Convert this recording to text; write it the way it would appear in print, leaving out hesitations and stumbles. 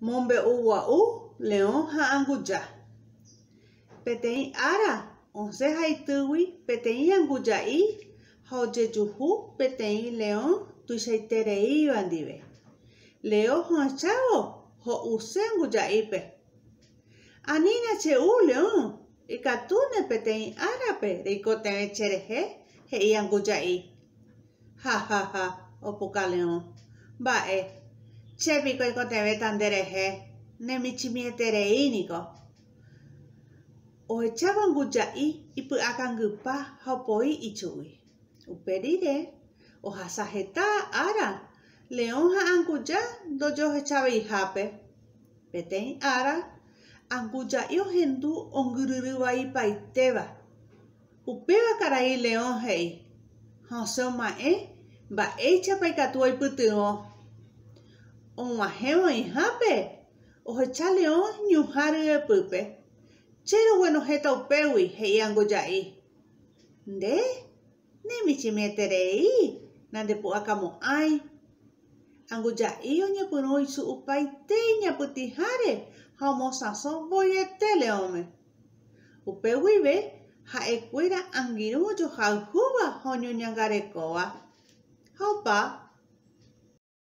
Mombe'ugua'u leõ ha anguja. Peteĩ ára osẽ haitýgui peteĩ anguja'i ha ojejuhu peteĩ leõ tuichaitereíva ndive. Leõ ohechávo ho'use anguja'ípe. Anína che'u, leõ, ikatúne peteĩ árape reikotevẽ cherehe, he'i anguja'i. Ha ha ha, opuka leõ. Mba'e, che piko aikotevẽta nde rehe, ne michĩmieterei niko. Ohechávo anguja'i ipy'akangypa ha opoi ichugui. Upe rire, ohasa heta ára, leõ ha anguja ndojohechaveihápe. Peteĩ ára, anguja'i ohendu ongyryry vaipaitéva. Upéva karai leõ he'i, ha osẽ oma'ẽ mba'éichapa ikatu oipytyvõ. Og̃uahẽvo oĩhápe, ohecha leõ ñuhã ryepýpe. Che roguenohẽta upégui, he'i anguja'i. Nde, ne michĩmieterei, nandepu'akamo'ãi. Anguja'i oñepyrũ oisu'upaite iñapytĩháre ha omosãso voiete leõme. Upe guive ha'ekuéra angirũ ojohayhúva ha oñoñangarekóva. Ha opa.